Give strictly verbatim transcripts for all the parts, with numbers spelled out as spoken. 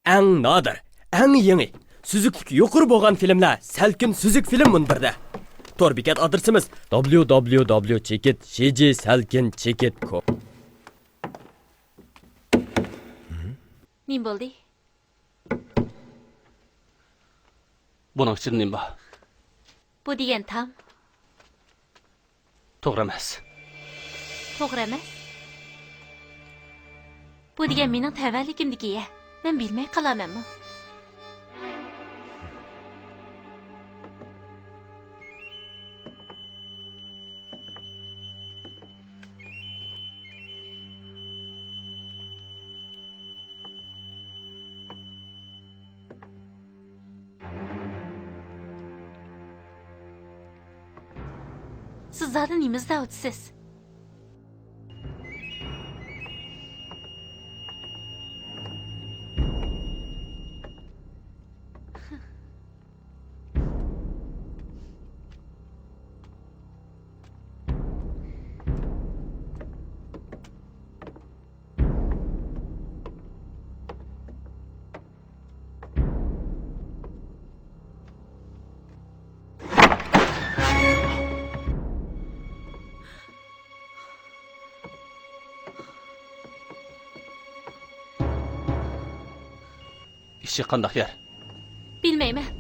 ئەڭ نادىر، ئەڭ يېڭى، سۈزۈكلۈكى يۇقىرى بولغان فىلىملەر سەلكىن سۈزۈك فىلىم مۇنبىرىدە. تور بېكەت ئادرېسىمىز: دابليۇ دابليۇ دابليۇ چېكىت شى جى سەلكىن چېكىت كوم. نېمە بولدى؟ بۇنىڭ ئىچىدە نېمە بار؟ بۇ دېگەن تام. توغرا ئەمەس. توغرا ئەمەس؟ بۇ دېگەن مېنىڭ تەۋەلىكىمدىكى يە. مەن بىلمەي قالامەنمۇ؟ سىز زادى نېمە ئىزدەۋاتىسىز؟ ئىشىك قانداق يەر؟ بىلمەيمەن.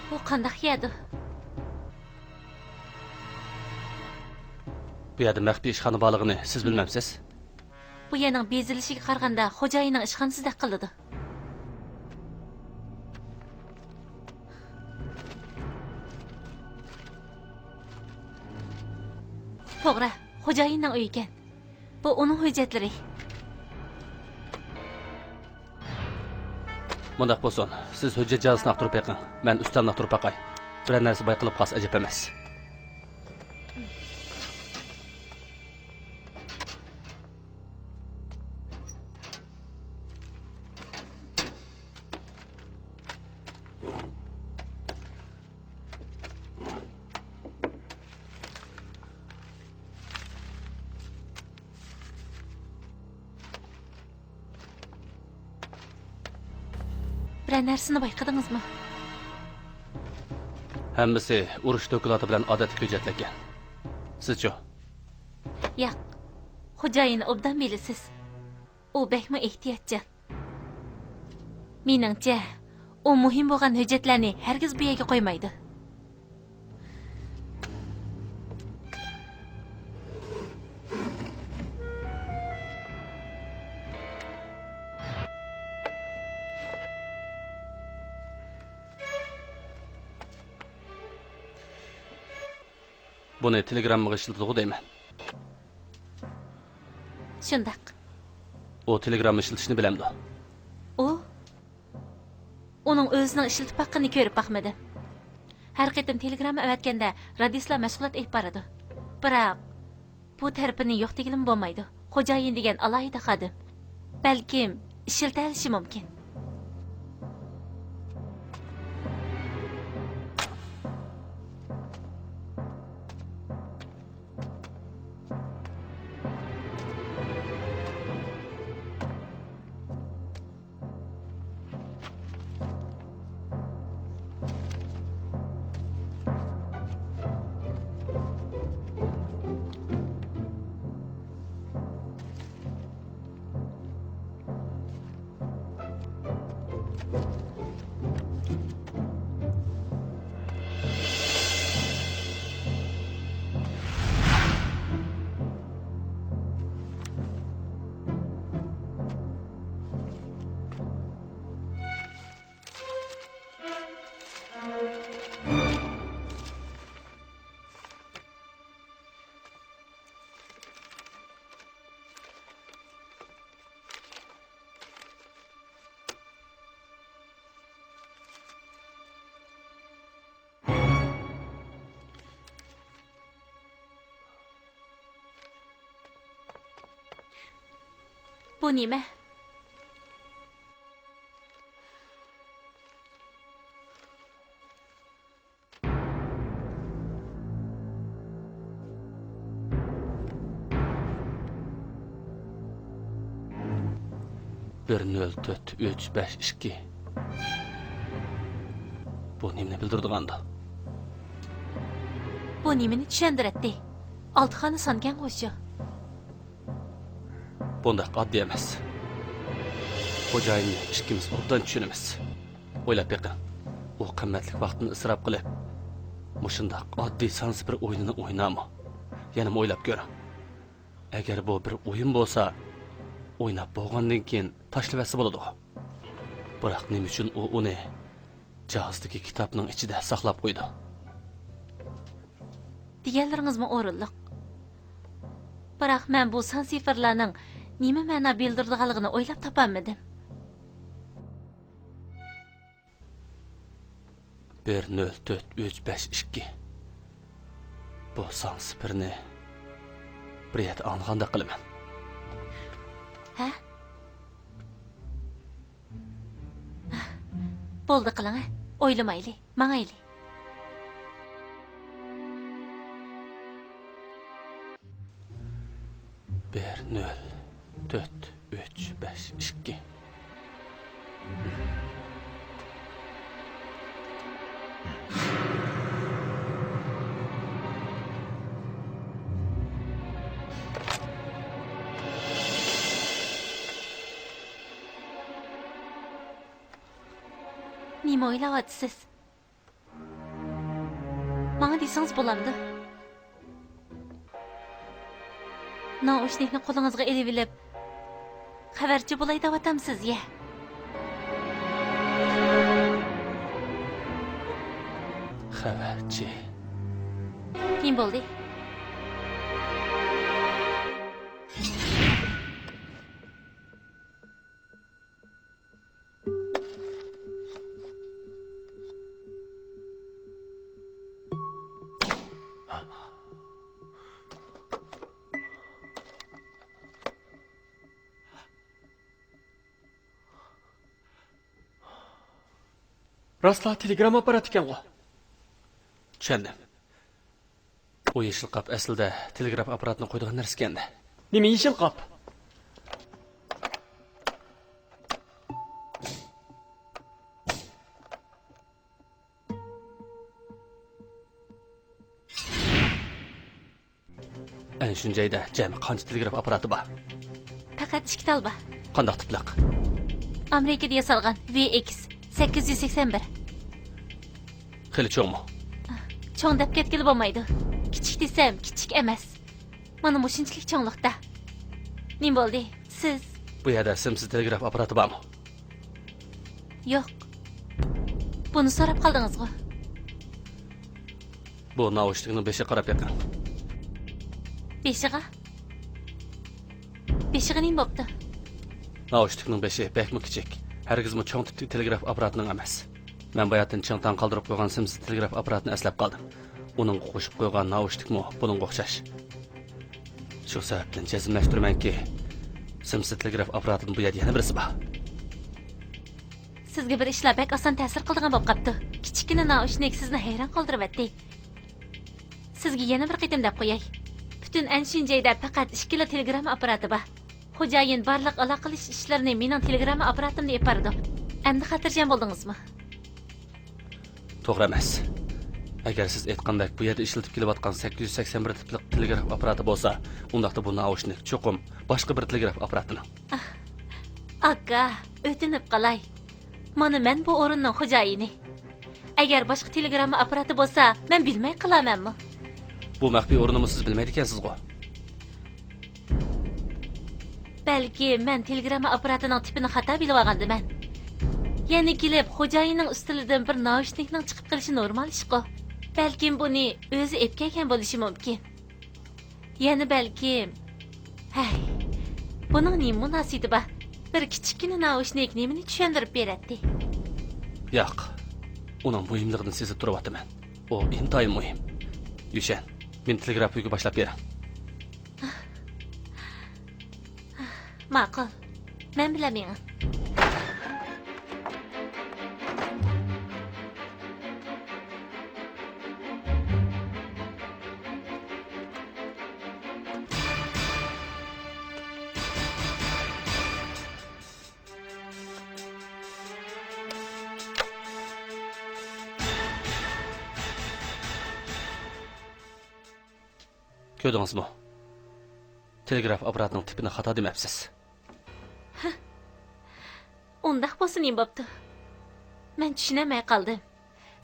بۇ قانداق يەردۇ؟ بۇ يەردە مەخپىي ئىشخانا بارلىقىنى سىز بىلمەمسىز؟ بۇ يەرنىڭ بېزىلىشىگە قارىغاندا خوجايىننىڭ ئىشخانىسىدەك قىلىدۇ. توغرا، خوجايىننىڭ ئۆيى ئىكەن. بۇ ئۇنىڭ ھۆججەتلىرى. مۇنداق بولسۇن، سىز ھۆججەت جازىسىنى ئاختۇرۇپ بېقىڭ، مەن ئۈستەلنى ئاختۇرۇپ باقاي. بىرەر نەرسە بايقىلىپ قالسا ئەجەب ئەمەس. بىرەر نەرسىنى بايقىدىڭىزمۇ؟ ھەممىسى ئۇرۇش دوكلاتى بىلەن ئادەتتىكى ھۆججەتلەر ئىكەن. سىزچۇ؟ ياق. خوجايىننى ئوبدان بىلىسىز. ئۇ بەكمۇ ئېھتىياتچان. مېنىڭچە، ئۇ مۇھىم بولغان ھۆججەتلەرنى ھەرگىز بۇ يەرگە قويمايدۇ. بۇنى تېلېگراممىغا ئىشلىتىدىغۇ دەيمەن. شۇنداق. ئۇ تېلېگرامما ئىشلىتىشنى بىلەمدۇ؟ ئۇ؟ ئۇنىڭ ئۆزىنىڭ ئىشلىتىپ باققىنىنى كۆرۈپ باقمىدىم. ھەر قېتىم تېلېگرامما ئەۋەتكەندە رادىسلا مەشغۇلات ئېلىپ بارىدۇ. بىراق، بۇ تەرىپىنى يوق دېگىلىمۇ بولمايدۇ. خوجايىن دېگەن ئالاھىدە خادىم. بەلكىم ئىشلىتەلىشى مۇمكىن. بۇ نېمە؟ بىر نۆل تۆت ئۈچ بەش ئىككى. بۇ نېمىنى بىلدۈرىدىغاندۇ؟ بۇ نېمىنى چۈشەندۈرەتتى؟ ئالتە خانا سانكەنغۇ شۇ. بۇنداق ئاددىي ئەمەس. خوجايىننى ئىككىمىز ئوبدان چۈشىنىمىز. ئويلاپ بېقىڭ، ئۇ قىممەتلىك ۋاقتىنى ئىسراپ قىلىپ، مۇشۇنداق ئاددىي سان سىپىر ئويۇنىنى ئوينارمۇ؟ يەنىمۇ ئويلاپ كۆرۈڭ. ئەگەر بۇ بىر ئويۇن بولسا، ئويناپ بولغاندىن كېيىن تاشلىۋەتسە بولىدۇ. بىراق نېمە ئۈچۈن ئۇ ئۇنى جاھازدىكى كىتابنىڭ ئىچىدە ساقلاپ قويىدۇ؟ دېگەنلىرىڭىزمۇ ئورۇنلۇق. بىراق مەن بۇ سان سىفىرلارنىڭ نېمە مەنا بىلدۈرىدىغانلىقىنى ئويلاپ تاپالمىدىم. بىر نۆل تۆت ئۈچ بەش ئىككى. بۇ سان سىفىرنى بىر يەردە ئاڭلىغاندەك قىلىمەن. ھە؟ بولدى قىلىڭە، ئويلىمايلى، ماڭايلى. بىر نۆل تۆت ئۈچ بەش ئىككى. نېمە ئويلاۋاتىسىز؟ ماڭا دېسىڭىز بولامدۇ؟ نائۇشنىكنى قولىڭىزغا ئېلىۋېلىپ، خەۋەرچى بولاي دەۋاتامسىز يە؟ خەۋەرچى. نېمە بولدى؟ راستلا تېلېگرامما ئاپپاراتى ئىكەنغۇ. چۈشەندىم. ئۇ يېشىل قاپ ئەسلىدە تېلېگراف ئاپپاراتىنى قويىدىغان نەرسە ئىكەن. نېمە يېشىل قاپ؟ ئەنشۈنجەيدە جەمئىي قانچە تېلېگراف ئاپپاراتى بار؟ پەقەت ئىككى تال بار. قانداق تىپلىق؟ ئامېرىكىدا ياسالغان ۋى ئېكس سەككىز يۈز سەكسەن بىر. خېلى چوڭمۇ؟ چوڭ دەپ كەتكىلى بولمايدۇ. كىچىك دېسەم، كىچىك ئەمەس. مانا مۇشۇنچىلىك چوڭلۇقتا. نېمە بولدى؟ سىز؟ بۇ يەردە سىمسىز تېلېگراف ئاپپاراتى بارمۇ؟ يوق. بۇنى سوراپ قالدىڭىزغۇ؟ بۇ نائۇشنىكنىڭ بېشىغا قاراپ بېقىڭ. بېشىغا؟ بېشىغا نېمە بوپتۇ؟ نائۇشنىكنىڭ بېشى بەكمۇ كىچىك، ھەرگىزمۇ چوڭ تىپتىكى تېلېگراف ئاپپاراتىنىڭ ئەمەس. مەن باياتىن چىڭ تاڭ قالدۇرۇپ قويغان سىمسىز تېلېگراف ئاپپاراتىنى ئەسلەپ قالدىم. ئۇنىڭغا قوشۇپ قويغان نائۇشنىكمۇ بۇنىڭغا ئوخشاش. شۇ سەۋەبتىن جەزملەشتۈرىمەنكى، سىمسىز تېلېگراف ئاپپاراتىدىن بۇ يەردە يەنە بىرسى بار. سىزگە بىر ئىشلار بەك ئاسان تەسىر قىلىدىغان بولۇپ قاپتۇ. كىچىككىنە نائۇشنىك سىزنى ھەيران قالدۇرۇۋەتتى. سىزگە يەنە بىر قېتىم دەپ قوياي. پۈتۈن ئەنشۈنجەيدە پەقەت ئىككىلا تېلېگرامما ئاپپاراتى بار. خوجايىن بارلىق ئالاقىلىشىش ئىشلىرىنى مېنىڭ تېلېگرامما ئاپپاراتىمدا ئېلىپ بارىدۇ. ئەمدى خاتىرجەم بولدىڭىزمۇ؟ توغرا ئەمەس. ئەگەر سىز ئېيتقاندەك بۇ يەردە ئىشلىتىپ كېلىۋاتقان سەككىز يۈز سەكسەن بىر تىپلىق تېلېگراف ئاپپاراتى بولسا، ئۇنداقتا بۇ نائۇشنىك چوقۇم باشقا بىر تېلېگراف ئاپپاراتىنىڭ. ئاھ، ئاكا، ئۆتۈنۈپ قالاي. مانا مەن بۇ ئورۇننىڭ خوجايىنى. ئەگەر باشقا تېلېگرامما ئاپپاراتى بولسا، مەن بىلمەي قالارمەنمۇ؟ بۇ مەخپىي ئورۇننىمۇ سىز بىلمەيدىكەنسىزغۇ؟ بەلكىم مەن تېلېگرامما ئاپپاراتىنىڭ تىپىنى خاتا بىلىۋالغاندىمەن. يەنە كېلىپ خوجايىننىڭ ئۈستىلىدىن بىر ناۋۇشنىكنىڭ چىقىپ قېلىشى نورمال ئىشقۇ. بەلكىم بۇنى ئۆزى ئېلىپ كەلگەن بولۇشى مۇمكىن. يەنە بەلكىم، ھەي، بۇنىڭ نېمە مۇناسىۋىتى بار؟ بىر كىچىككىنە ناۋۇشنىك نېمىنى چۈشەندۈرۈپ بېرەتتى؟ ياق، ئۇنىڭ مۇھىملىقىنى سېزىپ تۇرۇۋاتىمەن. ئۇ ئىنتايىن مۇھىم. يۈشەن، مېنى تېلېگراف ئۆيىگە باشلاپ بېرىڭ. ماقۇل. مەن بىلەن مېڭىڭ. كۆردىڭىزمۇ؟ تېلېگراف ئاپپاراتىنىڭ تىپىنى خاتا دېمەپسىز. ھە. ئۇنداق بولسا نېمە بوپتۇ؟ مەن چۈشىنەلمەي قالدىم.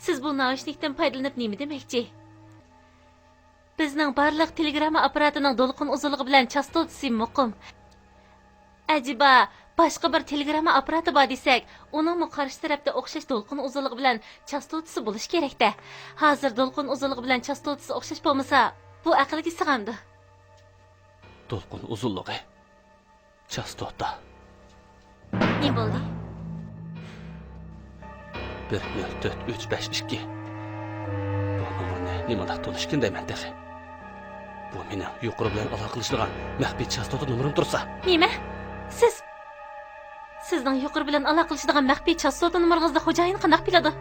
سىز بۇ ناۋۇشنىكتىن پايدىلىنىپ نېمە دېمەكچى؟ بىزنىڭ بارلىق تېلېگرامما ئاپپاراتىنىڭ دولقۇن ئۇزۇنلۇقى بىلەن چاستوتىسى مۇقىم. ئەجەبا، باشقا بىر تېلېگرامما ئاپپاراتى بار دېسەك، ئۇنىڭمۇ قارشى تەرەپتە ئوخشاش دولقۇن ئۇزۇنلۇقى بىلەن چاستوتىسى بولۇشى كېرەك-دە. ھازىر دولقۇن ئۇزۇنلىقى بىلەن چاستوتىسى ئوخشاش بولمىسا، بۇ ئەقىلگە سىغامدۇ؟ دولقۇن ئۇزۇنلۇقى، چاستوتا. نېمە بولدى؟ بىر نۆل تۆت ئۈچ بەش ئىككى. بۇ نومۇرنى نېمانداق تونۇشكىن دەيمەن تېخى. بۇ مېنىڭ يۇقىرى بىلەن ئالاقىلىشىدىغان مەخپىي چاستوتا نومۇرۇم تۇرسا. نېمە؟ سىز، سىزنىڭ يۇقىرى بىلەن ئالاقىلىشىدىغان مەخپىي چاستوتا نومۇرىڭىزنى خوجايىن قانداق بىلىدۇ؟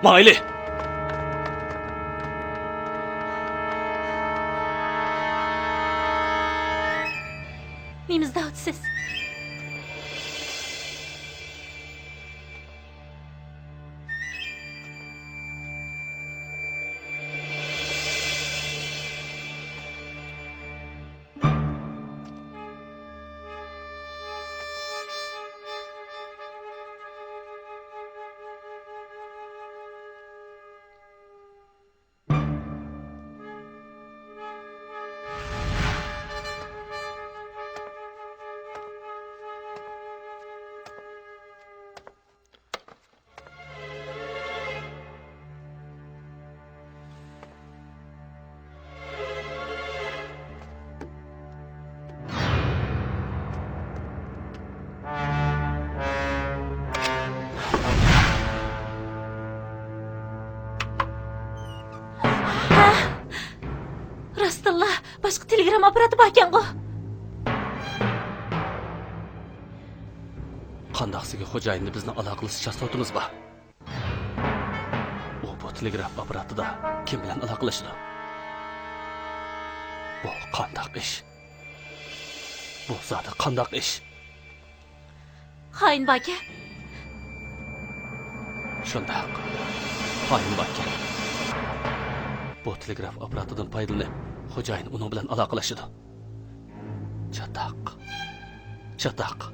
ماڭايلى! نېمە ئىزدەۋاتىسىز؟ ھە؟ راستتىنلا، باشقا تېلېگرامما ئاپپاراتى باركەنغۇ؟ قانداقسىگە خوجايىندا بىزنىڭ ئالاقىلىشىش چاستوتىمىز بار. ئۇ بۇ تېلېگراف ئاپپاراتىدا كىم بىلەن ئالاقىلىشىدۇ؟ بۇ قانداق ئىش؟ بۇ زادى قانداق ئىش؟ خائىن باركەن. شۇنداق. خائىن باركەن. بۇ تېلېگراف ئاپپاراتىدىن پايدىلىنىپ، خوجايىن ئۇنىڭ بىلەن ئالاقىلىشىدۇ. چاتاق. چاتاق.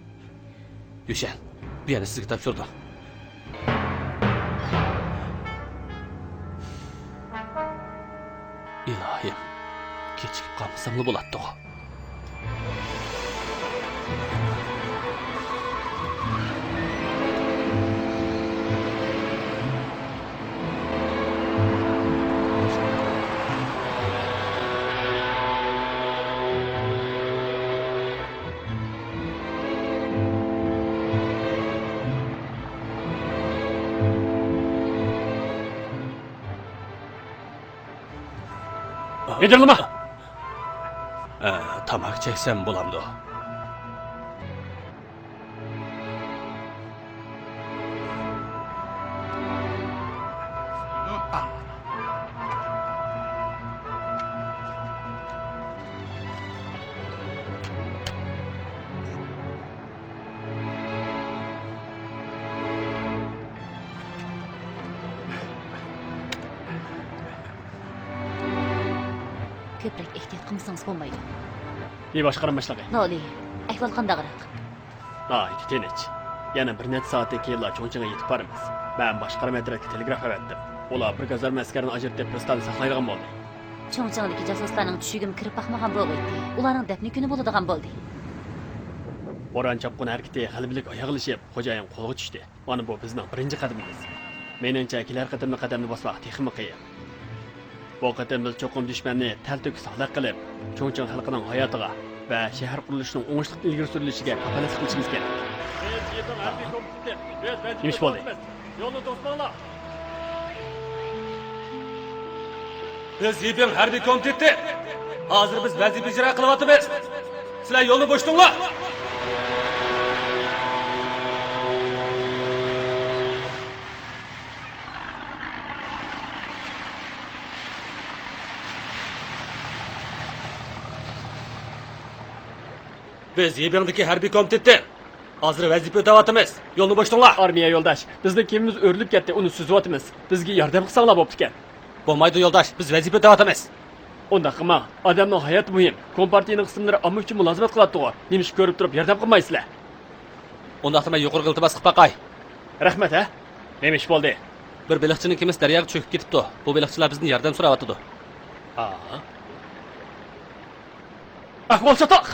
يۈشەن، بۇ يەرنى سىزگە تاپشۇردۇم. ئىلاھىم، كېچىكىپ قالمىساملا بولاتتىغۇ. ھىجىرلىما! ئە، تاماكا چەكسەم بولامدۇ؟ كۆپرەك ئېھتىيات قىلمىسىڭىز بولمايدۇ. ئى باشقارما باشلىقى. لولى، ئەھۋال قانداقراق؟ ناھايىتى تىنچ. يەنە بىر نەچچە سائەتتىن كېيىنلا چۇڭچىڭغا يېتىپ بارىمىز. مەن باشقارما ئەترەتكە تېلېگراف ئەۋەتتىم. ئۇلار بىر كازارما ئەسكەرنى ئاجرىتىپ، پىرىستاننى ساقلايدىغان بولدى. چۇڭچىڭدىكى جاسۇسلارنىڭ چۈشىگىمۇ كىرىپ باقمىغان بولغىيتتى. ئۇلارنىڭ دەپنە كۈنى بولىدىغان بولدى. بوران چاپقۇن ھەرىكىتى غەلىبىلىك ئاياغلىشىپ، خوجايىن قولغا چۈشتى. مانا بۇ بىزنىڭ بىرىنچى قەدىمىمىز. مېنىڭچە، كېلەر قېتىملىق قەدەمنى باسماق تېخىمۇ قىيىن. بۇ قېتىم بىز چوقۇم دۈشمەننى تەلتۆكۈس ھالاك قىلىپ، چۇڭچىڭ خەلقىنىڭ ھاياتىغا ۋە شەھەر قۇرۇلۇشىنىڭ ئوڭۇشلۇق ئىلگىرى سۈرۈلۈشىگە كاپالەتلىك قىلىشىمىز كېرەك. نېمە ئىش بولدى؟ يولنى توسماڭلار. بىز يىبىڭ ھەربىي كومىتېتى. ھازىر بىز ۋەزىپە ئىجرا قىلىۋاتىمىز. سىلەر يولنى بوشىتىڭلار. بىز يىبىڭدىكى ھەربىي كومىتېتتىن. ھازىر ۋەزىپە ئۆتەۋاتىمىز. يولنى بوشىتىڭلار. ئارمىيە يولداش، بىزنىڭ كېمىمىز ئۆرۈلۈپ كەتتى، ئۇنى سۈزۈۋاتىمىز. بىزگە ياردەم قىلساڭلار بوپتىكەن. بولمايدۇ يولداش، بىز ۋەزىپە ئۆتەۋاتىمىز. ئۇنداق قىلماڭ، ئادەمنىڭ ھاياتى مۇھىم. كومپارتىيىنىڭ قىسىملىرى ئامما ئۈچۈن مۇلازىمەت قىلاتتىغۇ، نېمىشقا كۆرۈپ تۇرۇپ ياردەم قىلمايسىلەر؟ ئۇنداقتا مەن يۇقىرىغا ئىلتىماس قىلىپ باقاي. رەھمەت ھە. نېمە ئىش بولدى؟ بىر بېلىقچىنىڭ كېمىسى دەرياغا چۆكۈپ كېتىپتۇ. بۇ بېلىقچىلار بىزدىن ياردەم سوراۋاتىدۇ. ئاھا. ئەھۋال چاتاق!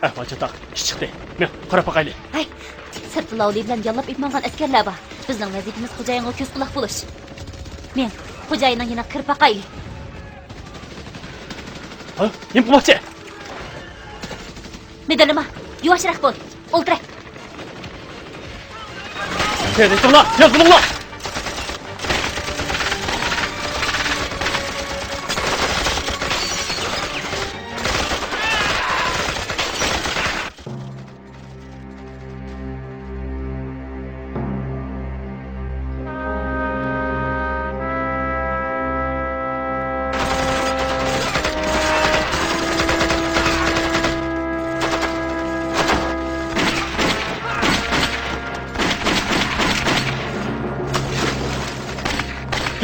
ئەھۋال چاتاق، ئىش چىقتى. مېڭ، قاراپ باقايلى. ھەي، سىرتتا لاۋلى بىلەن ياللاپ ئېلىپ ماڭغان ئەسكەرلەر بار. بىزنىڭ ۋەزىپىمىز خوجايىنغا كۆز قۇلاق بولۇش. مېڭ، خوجايىننىڭ يېنىغا كىرىپ باقايلى. ھە؟ نېمە قىلماقچى؟ مىدىرلىما، يۇۋاشراق بول. ئولتۇراي. تېز ئېيتىڭلار، تېز بولۇڭلار!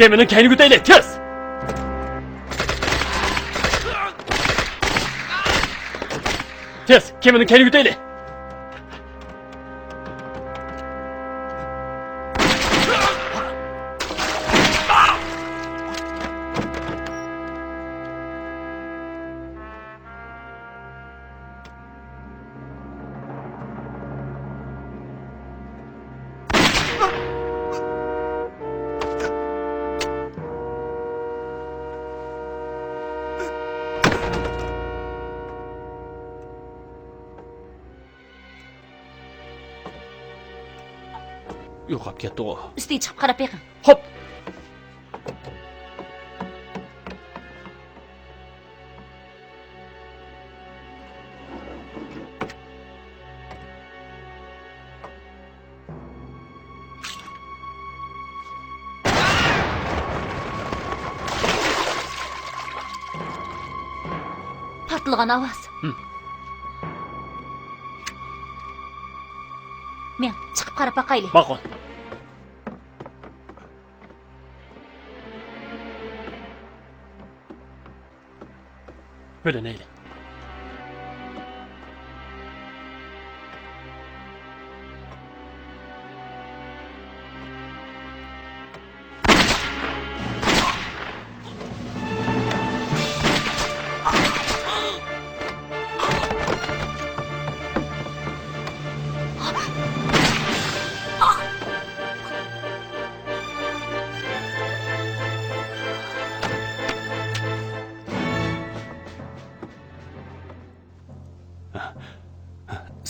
كېمىنىڭ كەينىگە ئۆتەيلى، تېز! تېز، كېمىنىڭ كەينىگە ئۆتەيلى! يوقاپ كەتتىغۇ. ئۈستىگە چىقىپ قاراپ بېقىڭ. خوپ. پارتلىغان ئاۋاز. ھىم. مېڭ، چىقىپ قاراپ باقايلى. ماقۇل. بۆلۈنەيلى.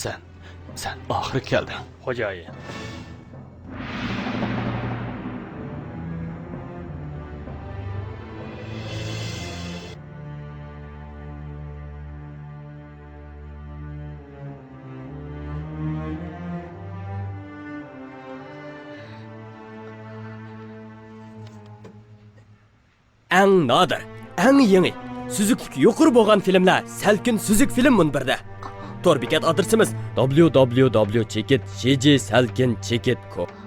سەن، سەن ئاخىرى كەلدىڭ. خوجايىن. ئەڭ نادىر، ئەڭ يېڭى، سۈزۈكلۈكى يۇقىرى بولغان فىلىملەر سەلكىن سۈزۈك فىلىم مۇنبىرىدە. تور بېكەت ئادرېسىمىز: دابليۇ دابليۇ دابليۇ چېكىت شى جى سەلكىن چېكىت كوم.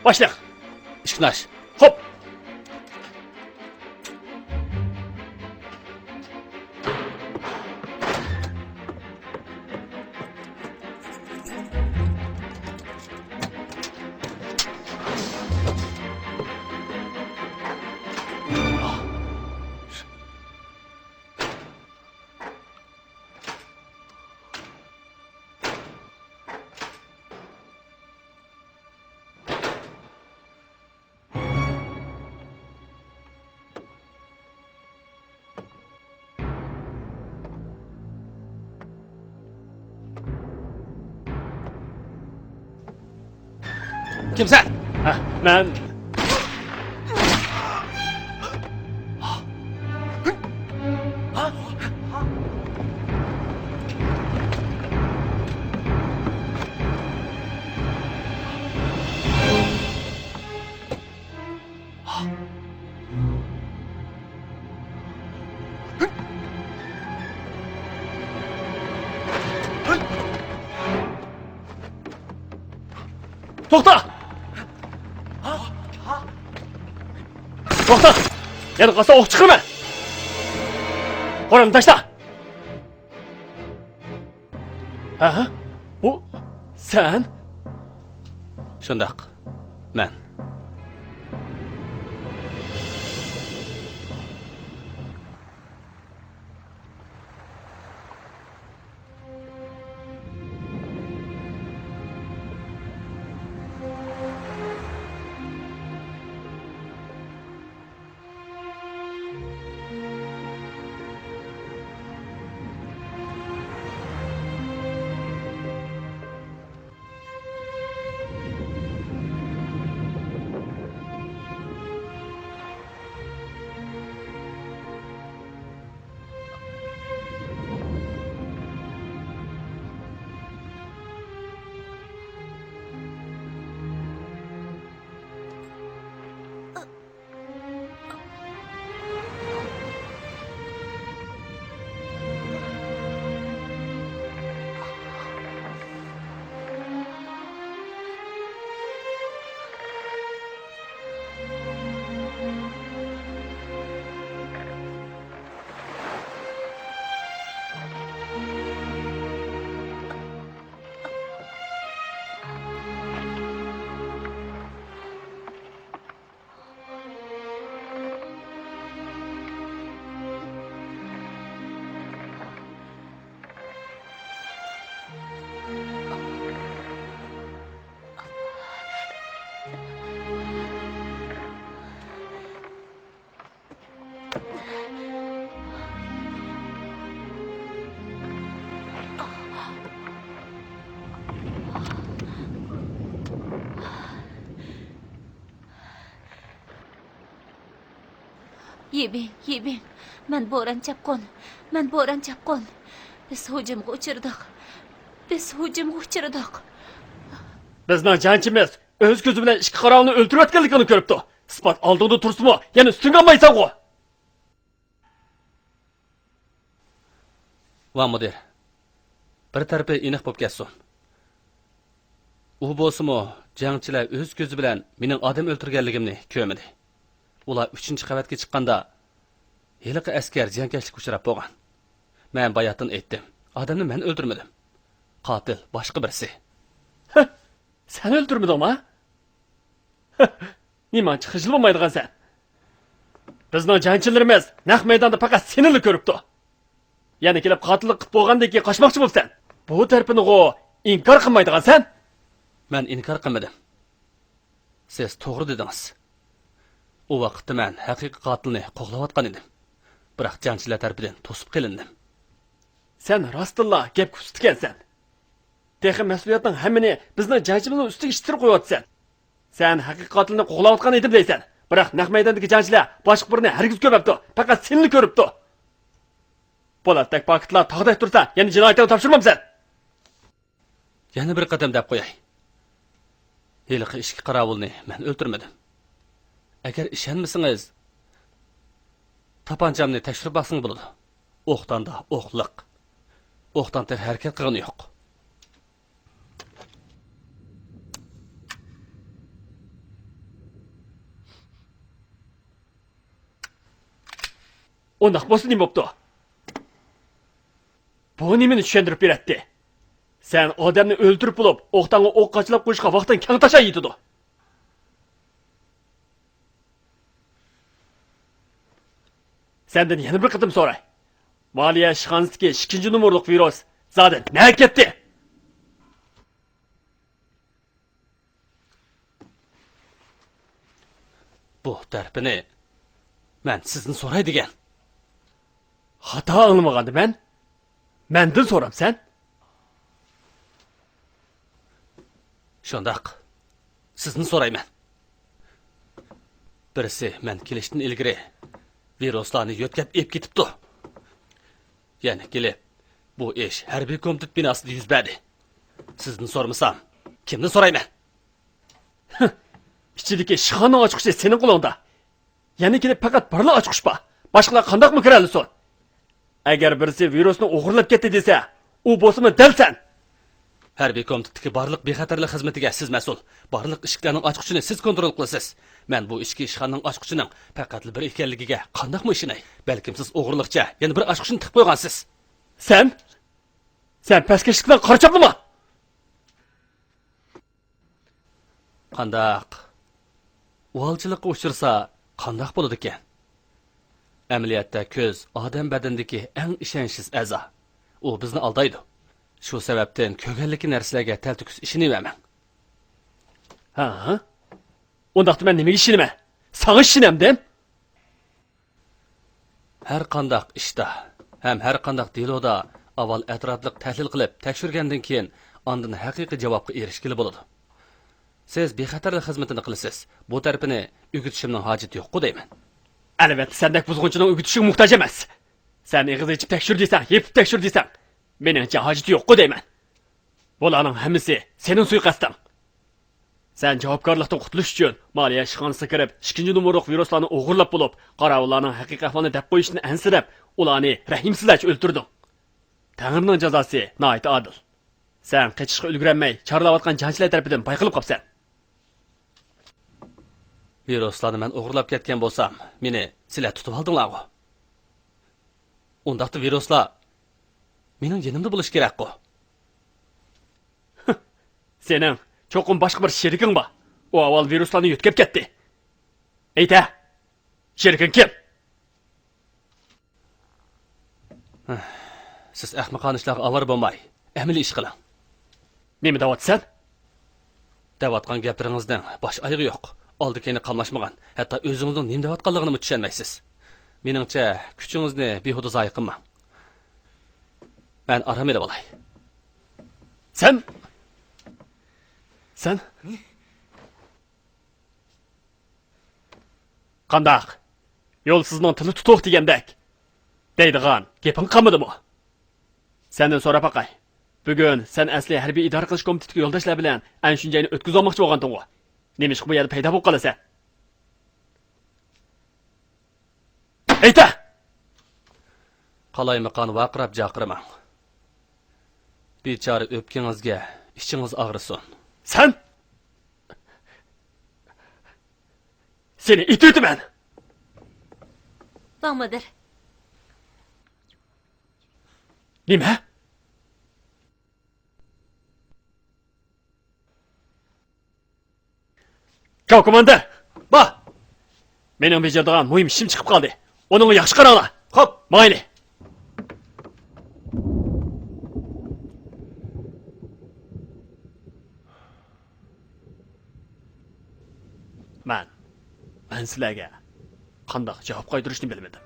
باشلىق! ئىشىكنى ئاچ. خوپ! كىمسەن؟ ھە، مەن. توختا! توختا! يەنە قالسا ئوق چىقىرىمەن! قورالنى تاشلا! ھە؟ بۇ سەن؟ شۇنداق، مەن. يېپىڭ، يېپىڭ. مەن بوران چاپقۇن. مەن بوران چاپقۇن. بىز ھۇجۇمغا ئۇچرىدۇق. بىز ھۇجۇمغا ئۇچرىدۇق. بىزنىڭ جەڭچىمىز ئۆز كۆزى بىلەن ئىككى قاراۋۇلنى ئۆلتۈرۈۋەتكەنلىكىنى كۆرۈپتۇ. ئىسپات ئالدىڭدا تۇرسىمۇ، يەنە ئۈستۈڭگە ئالمايسەنغۇ؟ ۋاڭ مۇدىر، بىر تەرىپى ئېنىق بولۇپ كەتسۇن. ئۇ بولسىمۇ، جەڭچىلەر ئۆز كۆزى بىلەن مېنىڭ ئادەم ئۆلتۈرگەنلىكىمنى كۆرمىدى. ئۇلار ئۈچىنچى قەۋەتكە چىققاندا، ھېلىقى ئەسكەر زىيانكەشلىككە ئۇچراپ بولغان. مەن باياتىن ئېيتتىم، ئادەمنى مەن ئۆلتۈرمىدىم. قاتىل باشقا بىرسى. ھە، سەن ئۆلتۈرمىدىڭما؟ نېمانچە خىجىل بولمايدىغانسەن؟ بىزنىڭ جەڭچىلىرىمىز نەق مەيداندا پەقەت سېنىلا كۆرۈپتۇ. يەنە كېلىپ قاتىللىق قىلىپ بولغاندىن كېيىن قاچماقچى بولىسەن. بۇ تەرىپىنىغۇ ئىنكار قىلمايدىغانسەن؟ مەن ئىنكار قىلمىدىم. سىز توغرا دېدىڭىز. ئۇ ۋاقىتتا مەن ھەقىقىي قاتىلنى قوغلاۋاتقان ئىدىم. بىراق جەڭچىلەر تەرىپىدىن توسۇپ قېلىندىم. سەن راستتىنلا گەپكە ئۇستىكەنسەن. تېخى مەسئۇلىيەتنىڭ ھەممىنى بىزنىڭ جەڭچىمىزنىڭ ئۈستىگە ئىتتىرىپ قويۇۋاتىسەن. سەن ھەقىقىي قاتىلنى قوغلاۋاتقان ئىدىم دەيسەن. بىراق نەق مەيداندىكى جەڭچىلەر باشقا بىرىنى ھەرگىز كۆرمەپتۇ. پەقەت سېنىلا كۆرۈپتۇ. پولاتتەك پاكىتلار تاغدەك تۇرسا، يەنە جىنايەتلەرنى تاپشۇرمامسەن؟ يەنە بىر قېتىم دەپ قوياي. ھېلىقى ئىككى قاراۋۇلنى مەن ئۆلتۈرمىدىم. ئەگەر ئىشەنمىسىڭىز، تاپانچامنى تەكشۈرۈپ باقسىڭىز بولىدۇ. ئوقداندا ئوق لىق. ئوقدان تېخى ھەرىكەت قىلغىنى يوق. ئۇنداق بولسا نېمە بوپتۇ؟ بۇ نېمىنى چۈشەندۈرۈپ بېرەتتى؟ سەن ئادەمنى ئۆلتۈرۈپ بولۇپ، ئوقدانغا ئوق قاچىلاپ قويۇشقا ۋاقتىڭ كەڭ تاشاي يېتىدۇ. سەندىن يەنە بىر قېتىم سوراي. مالىيە ئىشخانىسىدىكى ئىككىنچى نومۇرلۇق ۋىرۇس زادى نەگە كەتتى؟ بۇ تەرىپىنى مەن سىزدىن سوراي دېگەن. خاتا ئاڭلىمىغاندا مەن؟ مەندىن سورامسەن؟ شۇنداق. سىزدىن سورايمەن. بىرسى مەن كېلىشتىن ئىلگىرى ۋىرۇسلارنى يۆتكەپ ئېلىپ كېتىپتۇ. يەنە كېلىپ، بۇ ئىش ھەربىي كومىتېت بىناسىدا يۈز بەردى. سىزدىن سورىمىسام، كىمدىن سورايمەن؟ ئىچىدىكى ئىشخانىنىڭ ئاچقۇچى سېنىڭ قولۇڭدا. يەنە كېلىپ پەقەت بىرلا ئاچقۇچ بار. باشقىلار قانداقمۇ كىرەلىسۇن؟ ئەگەر بىرسى ۋىرۇسنى ئوغرىلاپ كەتتى دېسە، ئۇ بولسىمۇ دەل سەن. ھەربىي كومىتېتتىكى بارلىق بىخەتەرلىك خىزمىتىگە سىز مەسئۇل. بارلىق ئىشىكلەرنىڭ ئاچقۇچىنى سىز كونترول قىلىسىز. مەن بۇ ئىچكى ئىشخانىنىڭ ئاچقۇچىنىڭ پەقەتلا بىر ئىكەنلىكىگە قانداقمۇ ئىشىنەي؟ بەلكىم سىز ئوغرىلىقچە يەنە بىر ئاچقۇچنى تىقىپ قويغانسىز. سەن؟ سەن پەسكەشلىك بىلەن قارا چاپلىما! قانداق؟ ئۇۋالچىلىققا ئۇچرىسا قانداق بولىدىكەن؟ ئەمەلىيەتتە كۆز ئادەم بەدىنىدىكى ئەڭ ئىشەنچسىز ئەزا. ئۇ بىزنى ئالدايدۇ. شۇ سەۋەبتىن كۆرگەنلىكى نەرسىلەرگە تەلتۆكۈس ئىشىنىۋەرمەڭ. ھە؟ ئۇنداقتا مەن نېمىگە ئىشىنىمەن؟ ساڭا ئىشىنەمدىم؟ ھەر قانداق ئىشتا ھەم ھەر قانداق دېلودا ئاۋۋال ئەتراپلىق تەھلىل قىلىپ تەكشۈرگەندىن كېيىن، ئاندىن ھەقىقىي جاۋابقا ئېرىشكىلى بولىدۇ. سىز بىخەتەرلىك خىزمىتىنى قىلىسىز، بۇ تەرىپىنى ئۆگىتىشىمنىڭ ھاجىتى يوققۇ دەيمەن. ئەلۋەتتە، سەندەك بۇزغۇنچىنىڭ ئۆگىتىشىگە موھتاج ئەمەس. سەن ئېغىز ئېچىپ تەكشۈر دېسەڭ، يېپىپ تەكشۈر دېسەڭ، مېنىڭچە ھاجىتى يوققۇ دەيمەن. بۇلارنىڭ ھەممىسى سېنىڭ سۇيىقەستىڭ. سەن جاۋابكارلىقتىن قۇتۇلۇش ئۈچۈن مالىيە ئىشخانىسىغا كىرىپ، ئىككىنچى نومۇرلۇق ۋىرۇسلارنى ئوغرىلاپ بولۇپ، قاراۋۇللارنىڭ ھەقىقىي ئەھۋالىنى دەپ قويۇشىدىن ئەنسىرەپ، ئۇلارنى رەھىمسىزلەرچە ئۆلتۈردۈڭ. تەڭرىنىڭ جازاسى ناھايىتى ئادىل. سەن قېچىشقا ئۈلگۈرەلمەي، چارلاۋاتقان جەڭچىلەر تەرىپىدىن بايقىلىپ قاپسەن. ۋىرۇسلارنى مەن ئوغرىلاپ كەتكەن بولسام، مېنى سىلەر تۇتۇۋالدىڭلارغۇ؟ ئۇنداقتا ۋىرۇسلار مېنىڭ يېنىمدا بولۇشى كېرەكقۇ؟ سېنىڭ چوقۇم باشقا بىر شېرىكىڭ بار. ئۇ ئاۋۋال ۋىرۇسلارنى يۆتكەپ كەتتى. ئېيتە، شېرىكىڭ كىم؟ سىز ئەخمىقانە ئىشلارغا ئاۋارە بولماي، ئەمەلىي ئىش قىلىڭ. نېمە دەۋاتىسەن؟ دەۋاتقان گەپلىرىڭىزنىڭ باش ئايىغى يوق. ئالدى كەينى قاملاشمىغان، ھەتتا ئۆزىڭىزنىڭ نېمە دەۋاتقانلىقىنىمۇ چۈشەنمەيسىز. مېنىڭچە، كۈچىڭىزنى بىھۇدە زايە قىلماڭ. مەن ئارام ئېلىۋالاي. سەن، سەن قانداق؟ يولسىزنىڭ تىلى تۇتۇق دېگەندەك. دەيدىغان گېپىڭ قالمىدىمۇ؟ سەندىن سوراپ باقاي. بۈگۈن سەن ئەسلى ھەربىي ئىدارە قىلىش كومىتېتىدىكى يولداشلار بىلەن ئەنە شۇنچە ئاينى ئۆتكۈزۈۋالماقچى بولغانتىڭغۇ؟ نېمىشقا بۇ يەردە پەيدا بولۇپ قالىسەن؟ ئېيتە! قالايمىقان ۋارقىراپ جارقىرىماڭ. بىچارە ئۆپكىڭىزگە ئىچىڭىز ئاغرىسۇن. سەن! سېنى ئېتىۋېتىمەن! ۋاڭ مۇدىر. نېمە؟ گاۋ كوماندىر! بار! مېنىڭ بېجىرىدىغان مۇھىم ئىشىم چىقىپ قالدى. ئۇنىڭغا ياخشى قاراڭلار. خوپ. ماڭايلى. مەن، مەن سىلەرگە قانداق جاۋاب قايتۇرۇشنى بىلمىدىم.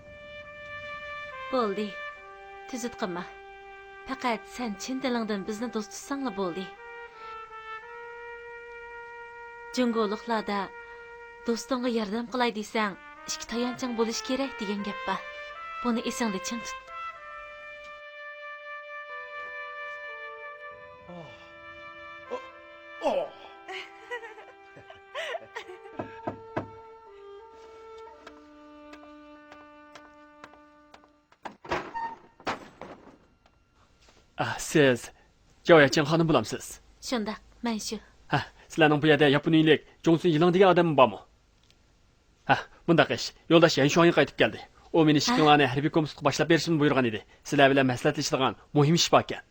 بولدى. تۈزۈت قىلما. پەقەت سەن چىن دىلىڭدىن بىزنى دوست تۇتساڭلا بولدى. جۇڭگولۇقلاردا، «دوستۇڭغا ياردەم قىلاي دېسەڭ، ئىككى تايانچىڭ بولۇشى كېرەك» دېگەن گەپ بار. بۇنى ئېسىڭدە چىڭ تۇت. ئاھ، سىز جاۋياچىڭ خانىم بولامسىز؟ شۇنداق، مەن شۇ. ھە، سىلەرنىڭ بۇ يەردە ياپونىيىلىك جۇڭسۇن يىلىڭ دېگەن ئادەم بارمۇ؟ ھە، مۇنداق ئىش، يولداش يەن شۇاڭيىڭ قايتىپ كەلدى. ئۇ مېنى ھە؟ ئىشىكىڭلارنى ھەربىي كومىتېتقا باشلاپ بېرىشىمنى بۇيرۇغان ئىدى. سىلەر بىلەن مەسلىھەتلىشىدىغان مۇھىم ئىش باركەن.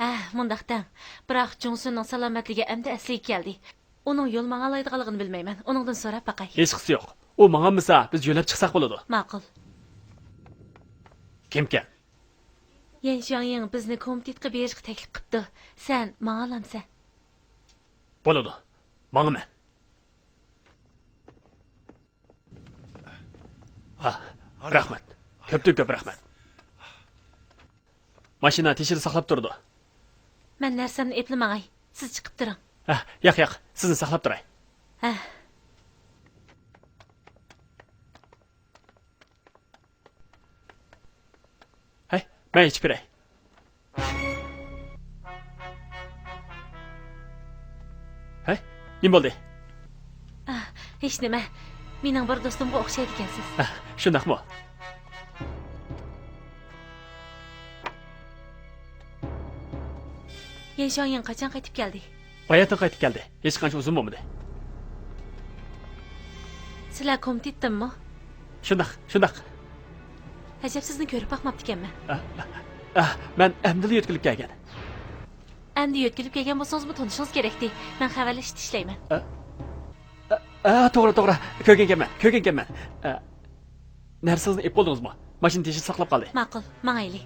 ھە، مۇنداق دەڭ. بىراق جۇڭسۇننىڭ سالامەتلىكى ئەمدى ئەسلىگە كەلدى. ئۇنىڭ يول ماڭالايدىغانلىقىنى بىلمەيمەن. ئۇنىڭدىن سوراپ باقاي. ھېچقىسى يوق. ئۇ ماڭالمىسا، بىز يۆلەپ چىقساق بولىدۇ. ماقۇل. كىمكەن؟ يەن شۇاڭيىڭ بىزنى كومىتېتقا بېرىشقا تەكلىپ قىپتۇ. سەن ماڭالامسەن؟ بولىدۇ. ماڭىمەن. ھا، رەھمەت. كۆپتىن كۆپ رەھمەت. ماشىنا تېشىدا ساقلاپ تۇرىدۇ. مەن نەرسەمنى ئېپلا ماڭاي. سىز چىقىپ تۇرۇڭ. ھە، ياق، ياق. سىزنى ساقلاپ تۇراي. ھە. ھەي، مەن ئېچىپ بېرەي. ھەي، نېمە بولدى؟ ئاھ، ھېچنېمە. مېنىڭ بىر دوستۇمغا ئوخشايدىكەنسىز. ئاھ، شۇنداقمۇ؟ يەن شۇاڭيىڭ قاچان قايتىپ كەلدى؟ باياتىن قايتىپ كەلدى. ھېچقانچە ئۇزۇن بولمىدى. سىلەر كومىتېتتىنمۇ؟ شۇنداق، شۇنداق. ئەجەب، سىزنى كۆرۈپ باقماپتىكەنمەن. ئە، ئە، ئە، مەن ئەمدىلا يۆتكىلىپ كەلگەن. ئەمدى يۆتكىلىپ كەلگەن بولسىڭىزمۇ تونۇشىڭىز كېرەكتى. مەن خەۋەرلىشىشتە ئىشلەيمەن. ئە، ئە، ئە، توغرا، توغرا. كۆرگەنكەنمەن، كۆرگەنكەنمەن. ئە، نەرسىڭىزنى ئېلىپ بولدىڭىزمۇ؟ ماشىنا تېشىدا ساقلاپ قالدى. ماقۇل، ماڭايلى.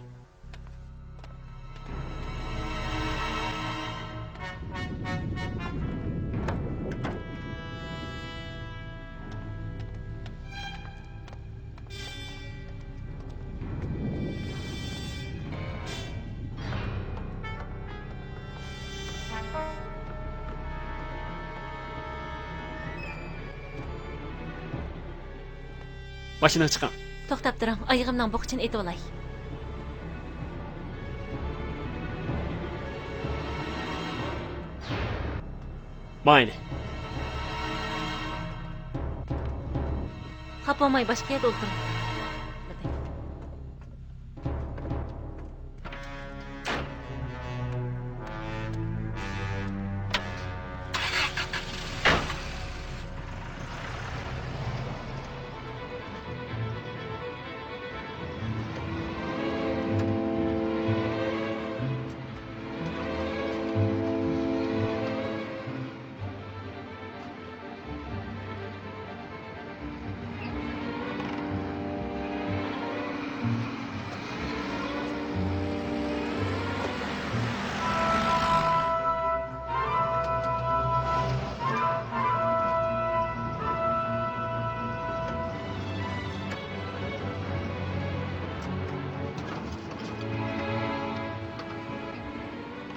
ماشىنىغا چىقىڭ. توختاپ تۇرۇڭ، ئايىغىمنىڭ بوققۇچىنى ئېتىۋالاي. ماڭايلى. خاپا بولماي باشقا يەردە ئولتۇرۇڭ.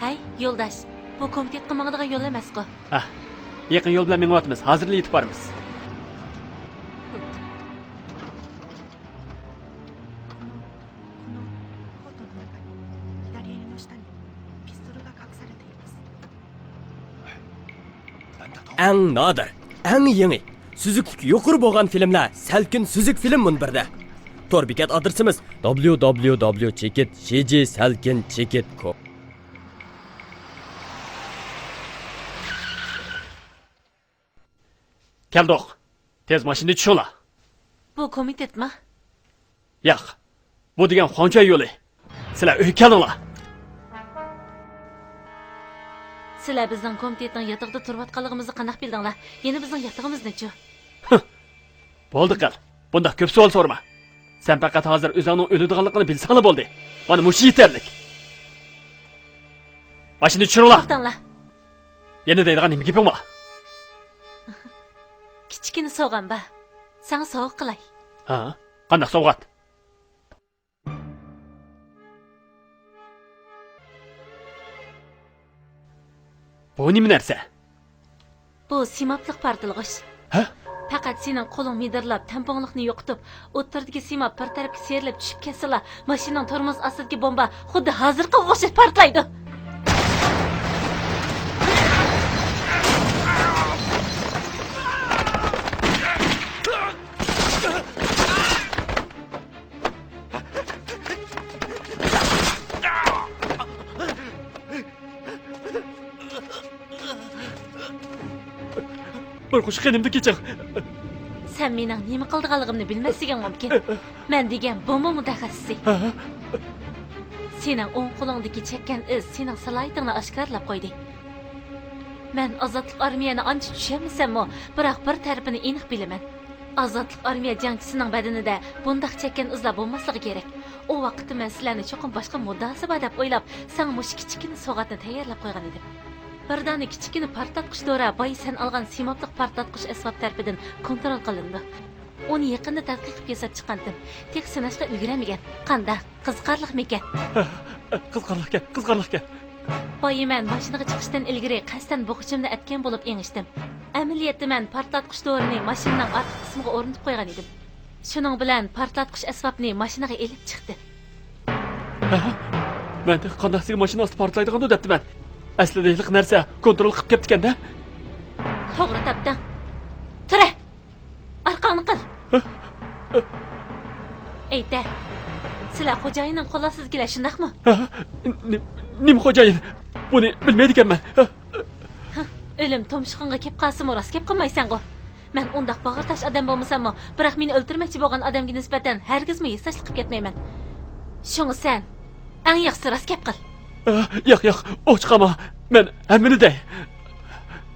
ھەي، يولداش، بۇ كومىتېتقا ماڭىدىغان يول ئەمەسقۇ؟ ھە، يېقىن يول بىلەن مېڭىۋاتىمىز، ھازىرلا يېتىپ بارىمىز. ئەڭ نادىر، ئەڭ يېڭى، سۈزۈكلۈكى يۇقىرى بولغان فىلىملەر سەلكىن سۈزۈك فىلىم مۇنبىرىدە. تور بېكەت ئادرېسىمىز: دابليۇ دابليۇ دابليۇ چېكىت شى جى سەلكىن چېكىت كوم. كەلدۇق. تېز ماشىنىنى چۈشۈرۈڭلار. بۇ كومىتېتما؟ ياق. بۇ دېگەن خۇاڭچۈەي يولى. سىلەر ئۆيگە كېلىڭلار. سىلەر بىزنىڭ كومىتېتنىڭ ياتىقىدا تۇرۇۋاتقانلىقىمىزنى قانداق بىلدىڭلار؟ يەنە بىزنىڭ ياتىقىمىزنىچۇ؟ ھە. بولدى قىل. بۇنداق كۆپ سوئال سورىما. سەن پەقەت ھازىر ئۆزۈڭنىڭ ئۆلىدىغانلىقىنى بىلسەڭلا بولدى. مانا مۇشۇ يېتەرلىك. ماشىنىنى چۈشۈرۈڭلار. توختاڭلار. يەنە دەيدىغان نېمە گېپىڭ بار؟ كىچىككىنە سوۋغام بار. ساڭا سوۋغا قىلاي. ھا؟ قانداق سوۋغات؟ بۇ نېمە نەرسە؟ بۇ سىمابلىق پارتلىغۇچ. ھە؟ پەقەت سېنىڭ قولۇڭ مىدىرلاپ، تەڭپۇڭلۇقنى يوقىتىپ، ئوتتۇرىدىكى سىماب بىر تەرەپكە سىيرىلىپ چۈشۈپ كەتسىلا، ماشىنىنىڭ تورمۇز ئاستىدىكى بومبا خۇددى ھازىرقىغا ئوخشاش پارتلايدۇ. بىر قۇش قېنىمدىن كېچىڭ. سەن مېنىڭ نېمە قىلىدىغانلىقىمنى بىلمەسلىكىڭ مۇمكىن. مەن دېگەن بومبا مۇتەخەسسىسى. ھە؟ سېنىڭ ئوڭ قولۇڭدىكى چەككەن ئىز سېنىڭ سالاھىيىتىڭنى ئاشكارىلاپ قويدى. مەن ئازادلىق ئارمىيەنى ئانچە چۈشەنمىسەممۇ، بىراق بىر تەرىپىنى ئېنىق بىلىمەن. ئازادلىق ئارمىيە جەڭچىسىنىڭ بەدىنىدە بۇنداق چەككەن ئىزلار بولماسلىقى كېرەك. ئۇ ۋاقىتتا مەن سىلەرنى چوقۇم باشقا مۇددىئاسى بار دەپ ئويلاپ، ساڭا مۇشۇ كىچىككىنە سوۋغاتنى تەييارلاپ قويغان ئىدىم. بىر دانە كىچىككىنە پارتلاتقۇچ دورا بايا سەن ئالغان سىمابلىق پارتلاتقۇچ ئەسۋاب تەرىپىدىن كونترول قىلىنىدۇ. ئۇنى يېقىندا تەتقىق قىلىپ ياساپ چىققانتىم. تېخى سىناشقا ئۈلگۈرەلمىگەن. قانداق؟ قىزىقارلىقمىكەن؟ قىزىقارلىقكەن، قىزىقارلىقكەن. بايا مەن ماشىنىغا چىقىشتىن ئىلگىرى قەستەن بوغۇچۇمنى ئەتكەن بولۇپ ئېڭىشتىم. ئەمەلىيەتتە مەن پارتلاتقۇچ دورىنى ماشىنىنىڭ ئارقا قىسمىغا ئورنىتىپ قويغان ئىدىم. شۇنىڭ بىلەن پارتلاتقۇچ ئەسۋابنى ماشىنىغا ئېلىپ چىقتىم. ھە؟ مەن تېخى قانداق سىزگە ماشىنا ئاستى پارتلايدىغاندۇ دەپتىمەن. ئەسلىدە ھېلىقى نەرسە كونترول قىلىپ كەپتىكەن-دە. توغرا تاپتىڭ. تۇرە! ئارقاڭنى قىل. ھە؟ ئېيتە، سىلەر خوجايىننىڭ قول ئاستىدىكىلەر، شۇنداقمۇ؟ ھە؟ نېمە خوجايىن؟ بۇنى بىلمەيدىكەنمەن. ھە؟ ھە، ئۆلۈم تۇمشۇقۇڭغا كېلىپ قالسىمۇ راست گەپ قىلمايسەنغۇ. مەن ئۇنداق باغرى تاش ئادەم بولمىساممۇ، بىراق مېنى ئۆلتۈرمەكچى بولغان ئادەمگە نىسبەتەن ھەرگىزمۇ ھېسداشلىق قىلىپ كەتمەيمەن. شۇڭا سەن ئەڭ ياخشىسى راست گەپ قىل. ئە، ياق، ياق، ئوچۇق قالما. مەن ھەممىنى دەي.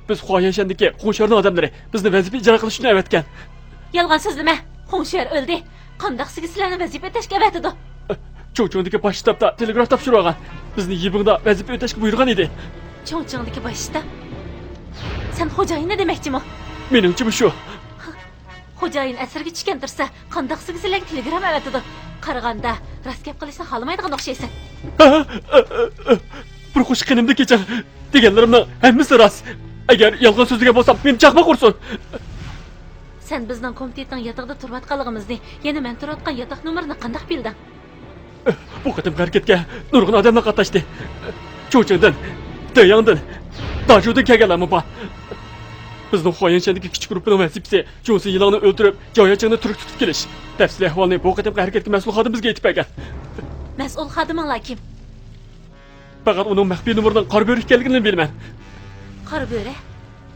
بىز خۇايەنشەندىكى خۇڭشۈەرنىڭ ئادەملىرى بىزنى ۋەزىپە ئىجرا قىلىش ئۈچۈن ئەۋەتكەن. يالغان سۆزلىمە. خۇڭشۈەر ئۆلدى. قانداق سىزگە سىلەرنى ۋەزىپە ئۆتەشكە ئەۋەتىدۇ؟ چۇڭچىڭدىكى باش شتابتا تېلېگراف تاپشۇرۇۋالغان. بىزنى يىبىڭدا ۋەزىپە ئۆتەشكە بۇيرۇغان ئىدى. چۇڭچىڭدىكى باش شتاب؟ سەن خوجايىننى دېمەكچىمۇ؟ مېنىڭچىمۇ شۇ. خوجايىن ئەسىرگە چۈشكەن تۇرسا، قانداق سىزگە سىلەرگە تېلېگرامما ئەۋەتىدۇ؟ قارىغاندا، راست گەپ قىلىشنى خالىمايدىغان ئوخشايسەن. بىر قۇش قېنىمدىن كېچىڭ. دېگەنلىرىمنىڭ ھەممىسى راست. ئەگەر يالغان سۆزلىگەن بولسام، مېنى چاقماق ئۇرسۇن. سەن بىزنىڭ كومىتېتنىڭ ياتىقىدا تۇرۇۋاتقانلىقىمىزنى، يەنە مەن تۇرۇۋاتقان ياتاق نومۇرىنى قانداق بىلدىڭ؟ بۇ قېتىمقى ھەرىكەتكە نۇرغۇن ئادەملەر قاتناشتى. چۇڭچىڭدىن، دېياڭدىن، داجۇدىن كەلگەنلەرمۇ بار. بىزنىڭ خۇايەنشەندىكى كىچىك گۇرۇپپىنىڭ ۋەزىپىسى جۇسى يىلاڭنى ئۆلتۈرۈپ، جاۋياچىڭنى تۈرك تۇتۇپ كېلىش. تەپسىلىي ئەھۋالنى بۇ قېتىمقى ھەرىكەتكە مەسئۇل خادىم بىزگە ئېيتىپ بەرگەن. مەسئۇل خادىمىڭلار كىم؟ پەقەت ئۇنىڭ مەخپىي نومۇرىنىڭ قارا بۆرە ئىكەنلىكىنى بىلىمەن. قارا بۆرە؟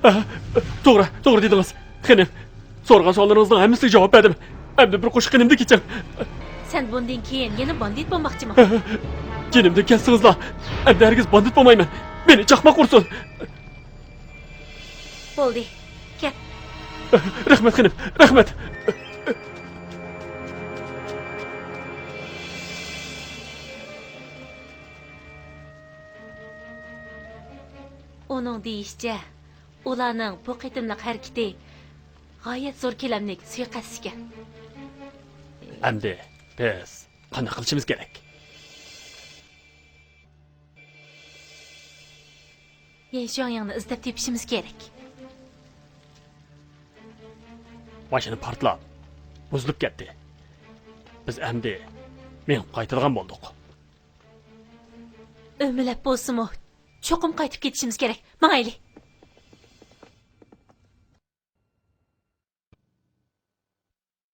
ھە، توغرا، توغرا دېدىڭىز. خېنىم، سورىغان سوئاللىرىڭىزنىڭ ھەممىسىگە جاۋاب بەردىم. ئەمدى بىر قۇش قېنىمدىن كېچىڭ. سەن بۇندىن كېيىن يەنە باندىت بولماقچىمۇ؟ جېنىمدىن كەتسىڭىزلا، ئەمدى ھەرگىز باندىت بولمايمەن. مېنى چاقماق ئۇرسۇن. بولدى، كەت. رەھمەت، خېنىم، رەھمەت. ئۇنىڭ دېيىشىچە، ئۇلارنىڭ بۇ قېتىملىق ھەرىكىتى غايەت زور كۆلەملىك سۇيىقەست ئىكەن. ئەمدى بىز قانداق قىلىشىمىز كېرەك؟ يەن شۈەنيىڭنى ئىزدەپ تېپىشىمىز كېرەك. ماشىنا پارتلاپ، بۇزۇلۇپ كەتتى. بىز ئەمدى مېڭىپ قايتىدىغان بولدۇق. ئۆمىلەپ بولسىمۇ، چوقۇم قايتىپ كېتىشىمىز كېرەك. ماڭايلى.